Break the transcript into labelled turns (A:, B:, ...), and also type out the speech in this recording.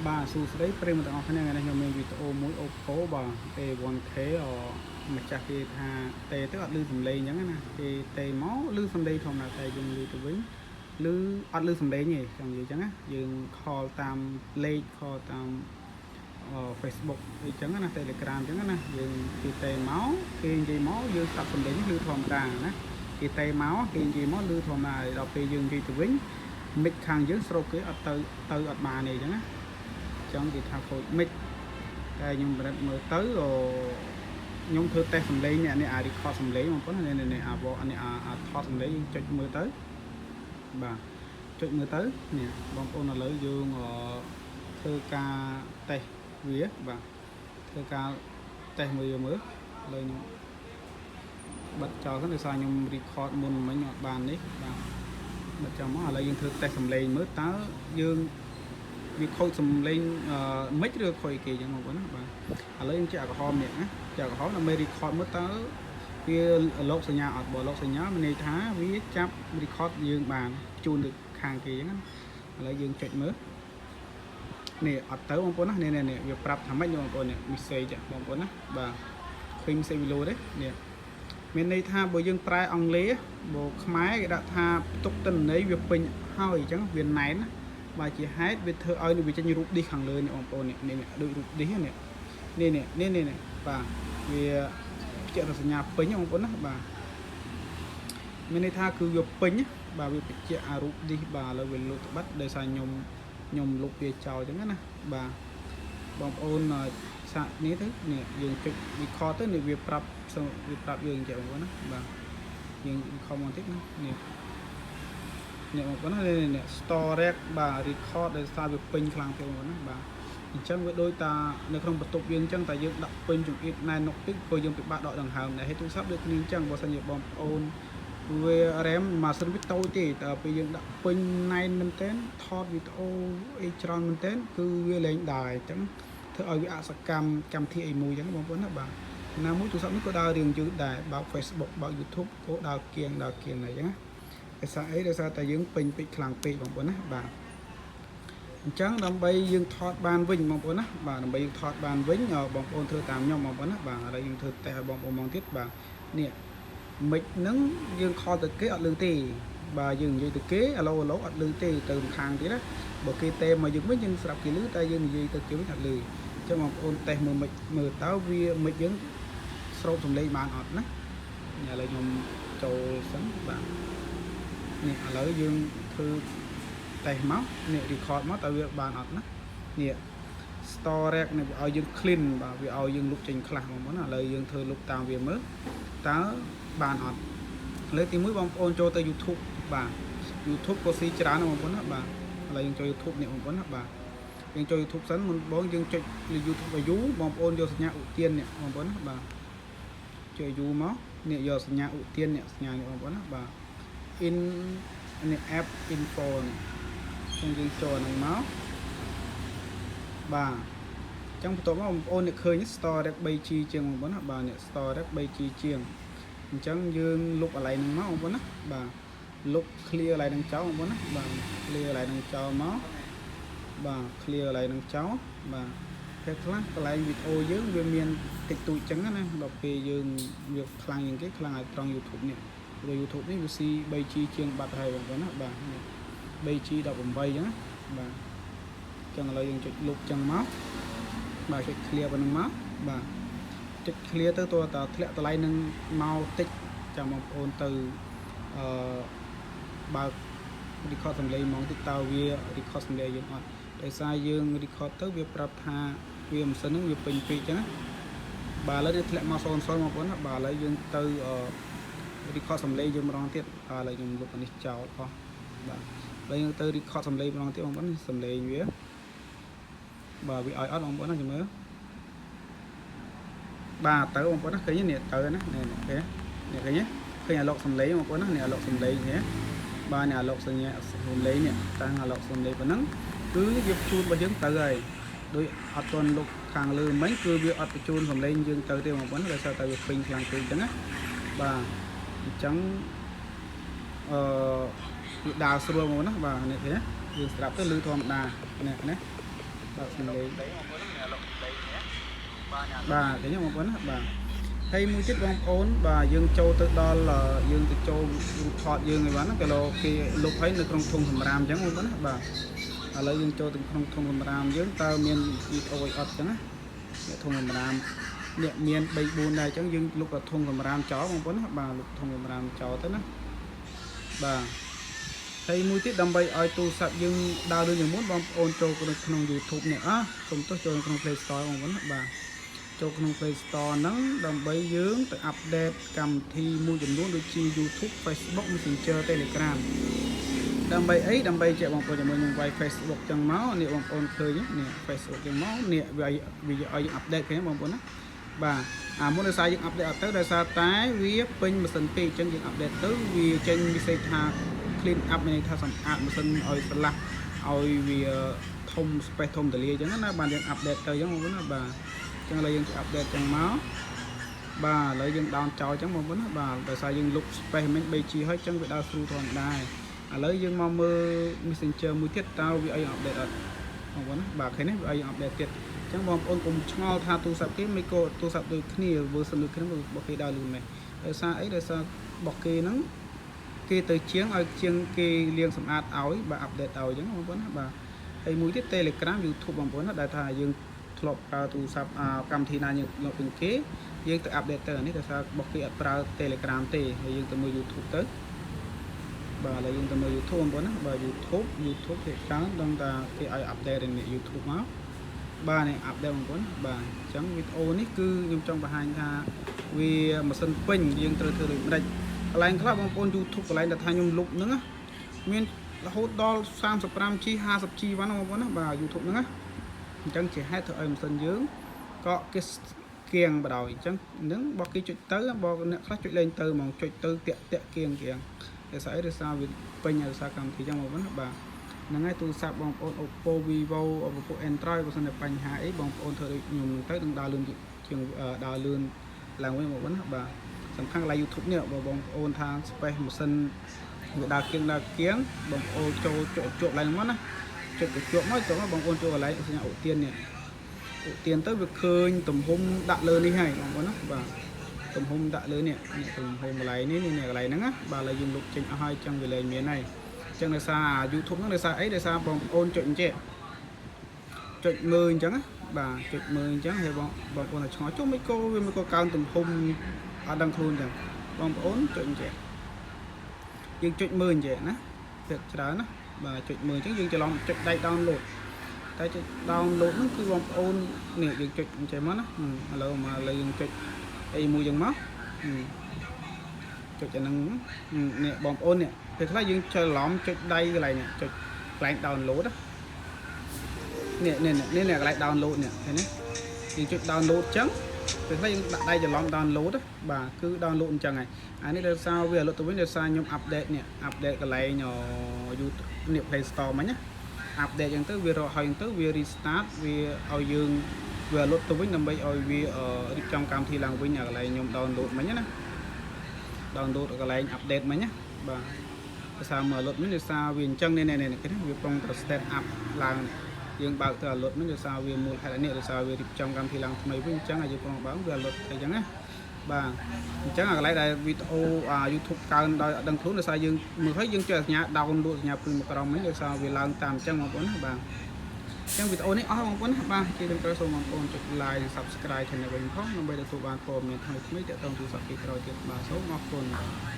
A: បាទសួស្តីប្រិយមិត្តទាំងអស់គ្នាថ្ងៃនេះខ្ញុំមានវីដេអូមួយ Oppo បាទ A1K អម្ចាស់គេថាតេទៅអត់ឮសំឡេងអញ្ចឹងណាគេតេមកឮសំឡេងធម្មតាតែយើងឮទៅវិញឮអត់ឮសំឡេងទេចង់និយាយអញ្ចឹងណាយើង call តាមលេខ call តាមអឺ Facebook អីចឹងណា Telegram អញ្ចឹងណាយើងគេតេមកគេនិយាយមកយើងស្ដាប់សំឡេងឮធម្មតាណាគេតេមកគេនិយាយមកឮធម្មតាដល់ពេលយើងនិយាយទៅវិញ mic ខាងយើងស្រូបគេអត់ទៅទៅអត់បានទេអញ្ចឹងណា ចឹងគេថាខូច mic តែខ្ញុំពិនិត្យមើលទៅអខ្ញុំធ្វើតេស្តសំឡេងនេះនេះអា record សំឡេងបងប្អូននេះនេះអាវនេះអាអាថតសំឡេងយើងចុចមើលទៅបាទចុចមើលទៅនេះបងប្អូនឥឡូវយើងអធ្វើការតេស្តវាបាទធ្វើការតេស្តមើលមើលឥឡូវខ្ញុំបិទចោលទៅដោយសារខ្ញុំ record មុនមិញអត់បាននេះបាទបិទចោលមកឥឡូវយើងធ្វើតេស្តសំឡេងមើលតើយើង វាខូចសំឡេងអឺ mic ឬខូចគេអញ្ចឹងបងប្អូនណាបាទឥឡូវយើងចាក់ក្រហមនេះណាចាក់ក្រហមដើម្បី record មើលតើវាលោកសញ្ញាអត់បើលោកសញ្ញាមានន័យថាវាចាប់ record យើងបានជូនទៅខាងគេអញ្ចឹងណាឥឡូវយើងចុចមើលនេះអត់ទៅបងប្អូនណានេះនេះវាប្រាប់ថាម៉េចបងប្អូននេះ message បងប្អូនណាបាទឃើញ message វីដេអូទេនេះមានន័យថាបើយើងប្រែអង់គ្លេសបើខ្មែរគេដាក់ថាផ្ទុកទិន្នន័យវាពេញហើយអញ្ចឹងវាណែនណា បាទជាហេតុវាធ្វើឲ្យវាចេញរូបឌីសខាងលើនេះបងប្អូននេះនេះដូចរូបឌីសនេះនេះនេះនេះនេះបាទវាភ្ជាប់សញ្ញាពេញបងប្អូនណាបាទមានន័យថាគឺវាពេញបាទវាបញ្ជាក់អារូបឌីសបាទឥឡូវវាលុបត្បិតដោយសារខ្ញុំខ្ញុំលុបវាចោលអញ្ចឹងណាបាទបងប្អូនសាកនេះទៅនេះយើងចុច record ទៅនេះវាប្រាប់វាប្រាប់យើងអញ្ចឹងបងប្អូនណាបាទយើង record មកតិចណានេះ នេះបងប្អូនណានេះនេះ storage បាទ record ដោយសារវាពេញខ្លាំងពេកបងប្អូនណាបាទអញ្ចឹងវាដូចតានៅក្នុងបន្ទប់យើងអញ្ចឹងតែយើងដាក់ពេញចង្អៀតណែននុកពេកក៏យើងពិបាកដកដង្ហើមដែរហើយទូរស័ព្ទដូចគ្នាអញ្ចឹងបើសិនជាបងប្អូនវា RAM ម៉ាស៊ីនវាតូចទេតែពេលយើងដាក់ពេញណែនមែនទែនថតវីដេអូអីច្រើនមែនទែនគឺវាលែងដែរអញ្ចឹងធ្វើឲ្យវាអសកម្មកម្មវិធីអីមួយអញ្ចឹងបងប្អូនណាបាទណាមួយទូរស័ព្ទនេះក៏ដើររៀងយឺតដែរបើក Facebook បើក YouTube ក៏ដើរគៀងដើរគៀងដែរអញ្ចឹងណា ដោយសារអីដោយសារតែយើងពេញពេកខ្លាំងពេកបងប្អូនណាបាទអញ្ចឹងដើម្បីយើងថតបានវិញបងប្អូនណាបាទដើម្បីយើងថតបានវិញបងប្អូនធ្វើតាមខ្ញុំបងប្អូនណាបាទឥឡូវយើងធ្វើតេស្តឲ្យបងប្អូនមកទៀតបាទនេះ mic ហ្នឹងយើង call ទៅគេអត់លឺទេបាទយើងនិយាយទៅគេអាឡូអាឡូអត់លឺទេទៅខាងទៀតណាបើគេតេមកយើងវិញយើងស្រាប់គេលឺតែយើងនិយាយទៅគេវិញអត់លឺអញ្ចឹងបងប្អូនតេស្តមើល mic មើលតើវា mic យើងស្រូបសំឡេងបានអត់ណាឥឡូវខ្ញុំចូលសិនបាទ នេះឥឡូវយើងធ្វើតេស្តមកនេះ record មកតើវាបានអត់ណានេះ storage នេះវាឲ្យយើង clean បាទវាឲ្យយើងលុបចេញខ្លះបងប្អូនណាឥឡូវយើងធ្វើលុបតាមវាមើលតើបានអត់លើកទី1បងប្អូនចូលទៅ YouTube បាទ YouTube ក៏ស៊ីច្រើនណាស់បងប្អូនណាបាទឥឡូវយើងចូល YouTube នេះបងប្អូនណាបាទយើងចូល YouTube សិនមុនបងយើងចុចលើ YouTube ឲ្យយូរបងប្អូនយកសញ្ញាឧទាននេះបងប្អូនណាបាទចុចយូរមកនេះយកសញ្ញាឧទាននេះសញ្ញានេះបងប្អូនណាបាទ in នេះ app info នេះអញ្ចឹងយើងចូលហ្នឹងមកបាទអញ្ចឹងបន្ទាប់មកបងប្អូននេះឃើញ storage 3G ជាងបងប្អូនណាបាទនេះ storage 3G ជាងអញ្ចឹងយើងលុបកន្លែងហ្នឹងមកបងប្អូនណាបាទលុប clear កន្លែងហ្នឹងចោលបងប្អូនណាបាទ clear កន្លែងហ្នឹងចោលមកបាទ clear កន្លែងហ្នឹងចោលបាទពេលខ្លះកន្លែងវីដេអូយើងវាមានតិចតួចចឹងណាដល់ពេលយើងវាខ្លាំងជាងគេខ្លាំងឲ្យត្រង់ YouTube នេះព្រោះ YouTube នេះវាស៊ី 3G ជាងបាត់ហើយបងប្អូនណាបាទនេះ 3G 18អញ្ចឹងណាបាទអញ្ចឹងឥឡូវយើងចុចលុបចឹងមកបាទចុច clear ប៉ុណ្្នឹងមកបាទចុច clear ទៅតើតធ្លាក់តម្លៃនឹងមកតិចចាំបងប្អូនទៅអឺបើក record សំឡេងហ្មងតិចតើវា record សំឡេងយើងអត់ដោយសារយើង record ទៅវាប្រាប់ថាវាម៉ាស៊ីនហ្នឹងវាពេញពេកអញ្ចឹងណាបាទឥឡូវនេះធ្លាក់មក00បងប្អូនណាបាទឥឡូវយើងទៅអឺ record សំឡេងយើងម្ដងទៀតបាទឥឡូវខ្ញុំលុបអានេះចោលអស់បាទឥឡូវយើងទៅ record សំឡេងម្ដងទៀតបងប្អូនសំឡេងវាបាទវាឲ្យអត់បងប្អូនណាចាំមើលបាទទៅបងប្អូនណាឃើញនេះទៅណានេះនេះឃើញនេះឃើញឃើញអាឡុកសំឡេងបងប្អូនណានេះអាឡុកសំឡេងនេះបាទនេះអាឡុកសញ្ញាសំឡេងនេះតាំងអាឡុកសំឡេងប៉ុណ្ណឹងគឺវាជូនរបស់យើងទៅហើយដោយអត់ទាន់លុបខាងលើមិញគឺវាអត់បញ្ជូនសំឡេងយើងទៅទេបងប្អូនដោយសារតែវាពេញខ្លាំងពេកអញ្ចឹងណាបាទអញ្ចឹងអឺវាដើរស្រួលមកណាបាទនេះឃើញយើងស្រាប់ទៅលឺធម្មតានេះណា បើកសំឡេងបាទឃើញទេបងប្អូនណាបាទហើយមួយទៀតបងប្អូនបាទយើងចូលទៅដល់យើងទៅចូលរូបថតយើងអីបានណាក៏លោកគេលុបឲ្យនៅក្នុងធុងសម្រាមអញ្ចឹងបងប្អូនណាបាទឥឡូវយើងចូលទៅក្នុងធុងសម្រាមយើងតើមានវីដេអូអីអត់អញ្ចឹងណាអ្នកធុងសម្រាមអ្នកមាន3 4ដែរអញ្ចឹងយើងលុបដល់ធុងសម្រាមចោលបងប្អូនណាបាទលុបធុងសម្រាមចោលទៅណាបាទហើយមួយទៀតដើម្បីឲ្យទូរស័ព្ទយើងដើរលឿនជាងមុនបងប្អូនចូលក្នុង YouTube នេះអ่ะសូមទោសចូលក្នុង Play Store បងប្អូនណាបាទចូលក្នុង Play Store ហ្នឹងដើម្បីយើងទៅupdate កម្មវិធីមួយចំនួនដូចជា YouTube, Facebook, Messenger, Telegram ដើម្បីអីដើម្បីជាបងប្អូនជាមួយនឹងវាយ Facebook ចឹងមកនេះបងប្អូនឃើញនេះ Facebook ចឹងមកនេះវាវាឲ្យយើង update ឃើញបងប្អូនណាបាទអាមុនដោយសារយើង update អត់ទៅដោយសារតែវាពេញម៉ាស៊ីនពេកអញ្ចឹងយើង update ទៅវាចេញ message ថា clean up មានន័យថាសម្អាតម៉ាស៊ីនឲ្យស្រឡះឲ្យវាធំ space ធំទលាអញ្ចឹងណាបានយើង update ទៅអញ្ចឹងបងប្អូនណាបាទអញ្ចឹងឥឡូវយើង update ចឹងមកបាទឥឡូវយើង down ចោលអញ្ចឹងបងប្អូនណាបាទដោយសារយើងលុប space មិញ 3G ហើយអញ្ចឹងវាដើរស្រួលធម្មតាឥឡូវយើងមកមើល Messenger មួយទៀតតើវាឲ្យ update អត់បងប្អូនណាបាទឃើញទេវាឲ្យ update ទៀតអញ្ចឹងបងប្អូនកុំឆ្ងល់ថាទូរស័ព្ទគេមិនក៏ទូរស័ព្ទដូចគ្នា version ដូចគ្នារបស់គេដើរលឿនមែនដោយសារអីដោយសាររបស់គេហ្នឹងគេទៅជាងឲ្យជាងគេលាងសម្អាតឲ្យបាទ update ឲ្យអញ្ចឹងបងប្អូនណាបាទហើយមួយទៀត Telegram YouTube បងប្អូនណាដែលថាយើងធ្លាប់ប្រើទូរស័ព្ទកម្មវិធីណាយើងយកពីគេយើងទៅ update ទៅអានេះដោយសាររបស់គេអត់ប្រើ Telegram ទេហើយយើងទៅមើល YouTube ទៅបាទឥឡូវយើងទៅមើល YouTube បងប្អូនណាបាទ YouTube YouTube គេច្រើនដឹងថាគេឲ្យ update នៅ YouTube មកបាទនេះ update បងប្អូនបាទអញ្ចឹងវីដេអូនេះគឺខ្ញុំចង់បង្ហាញថាវាម៉ាស៊ីនពេញយើងត្រូវធ្វើដូចម្ដេចកន្លែងខ្លះបងប្អូន YouTube កន្លែងដែលថាខ្ញុំលុបហ្នឹងណាមានរហូតដល់ 35G 50G វ៉ាន់បងប្អូនណាបាទ YouTube ហ្នឹងណាអញ្ចឹងជាហេតុធ្វើឲ្យម៉ាស៊ីនយើងក៏គេគៀងបដ ாய் អញ្ចឹងនឹងបើគេចុចទៅបើអ្នកខ្លះចុចលេងទៅហ្មងចុចទៅតាក់តាក់គៀងគៀងដោយសារអីដោយសារវាពេញដោយសារកម្មវិធីអញ្ចឹងបងប្អូនណាបាទហ្នឹងហើយទូរស័ព្ទបងប្អូន Oppo, Vivo ពពួក Android បើសិនតែបញ្ហាអីបងប្អូនធ្វើដូចខ្ញុំទៅនឹងដើរលឿនជាងដើរលឿនឡើងវិញបងប្អូនណាបាទសំខាន់កន្លែង YouTube នេះបើបងប្អូនថា space ម៉ាស៊ីនវាដើរគៀងដើរគៀងបងប្អូនចូលចុចជាប់ឡើងមកណាចុចទៅជាប់មកចុះបងប្អូនចូលកន្លែងសញ្ញាឧទាននេះឧទានទៅវាឃើញទំហំដាក់លើនេះហើយបងប្អូនណាបាទទំហំដាក់លើនេះនេះទំហំកន្លែងនេះនេះកន្លែងហ្នឹងណាបាទឥឡូវយើងលុបចេញអស់ហើយចឹងវាលែងមានហើយចឹងដោយសារ YouTube ហ្នឹងដោយសារអីដោយសារបងប្អូនចុចអញ្ចេះចុចមើលអញ្ចឹងណាបាទចុចមើលអញ្ចឹងហើយបងបងប្អូនតែឆ្ងល់ចុះមិនក៏វាមិនក៏កើនទំហំអត់ដឹងខ្លួនអញ្ចឹងបងប្អូនចុចអញ្ចេះយើងចុចមើលអញ្ចេះណាទៀតច្រើនណាបាទចុចមើលអញ្ចឹងយើងច្រឡំចុចដៃ download តែចុច download ហ្នឹងគឺបងប្អូននេះយើងចុចអញ្ចឹងមកណាឥឡូវមកឥឡូវយើងចុចអីមួយអញ្ចឹងមកចុចអាហ្នឹងនេះបងប្អូននេះពេលខ្លះយើងច្រឡំចុចដៃកន្លែងនេះចុចកន្លែង download នេះនេះនេះនេះកន្លែង download នេះឃើញទេយើងចុច download អញ្ចឹងពេលខ្លះយើងដាក់ដៃច្រឡំ download បាទគឺ download អញ្ចឹងហើយអានេះដោយសារវាលុតទៅវិញដោយសារខ្ញុំ update នេះ update កន្លែង YouTube នេះ Play Store មិញណា update អញ្ចឹងទៅវារកហើយអញ្ចឹងទៅវា restart វាឲ្យយើងវាលុតទៅវិញដើម្បីឲ្យវារៀបចំកម្មវិធីឡើងវិញអាកន្លែងខ្ញុំ download មិញណា download កន្លែង update មិញណាបាទភាសាមើលលុតមិញដោយសារវាអញ្ចឹងនេះនេះនេះគេវាប្រុងទៅ step up ឡើងយើងបើកទៅអាលុតមិញដោយសារវាមូលហេតុនេះដោយសារវារៀបចំកម្មវិធីឡើងថ្មីវិញអញ្ចឹងឲ្យយើងប្រុងបើកវាអាលុតអីចឹងណាបាទអញ្ចឹងអាកន្លែងដែលវីដេអូ YouTube កើនដោយអត់ដឹងខ្លួនដោយសារយើងមើលហើយយើងចុចសញ្ញា download សញ្ញាព្រួយមកក្រោមវិញដោយសារវាឡើងតាមអញ្ចឹងបងប្អូនណាបាទអញ្ចឹងវីដេអូនេះអស់បងប្អូនណាបាទជាដំណើរសូមបងប្អូនចុច like និង Subscribe Channel វិញផងដើម្បីទទួលបានព័ត៌មានថ្មីៗទាក់ទងទូរស័ព្ទពីក្រោយទៀតបាទសូមអរគុណបាទ។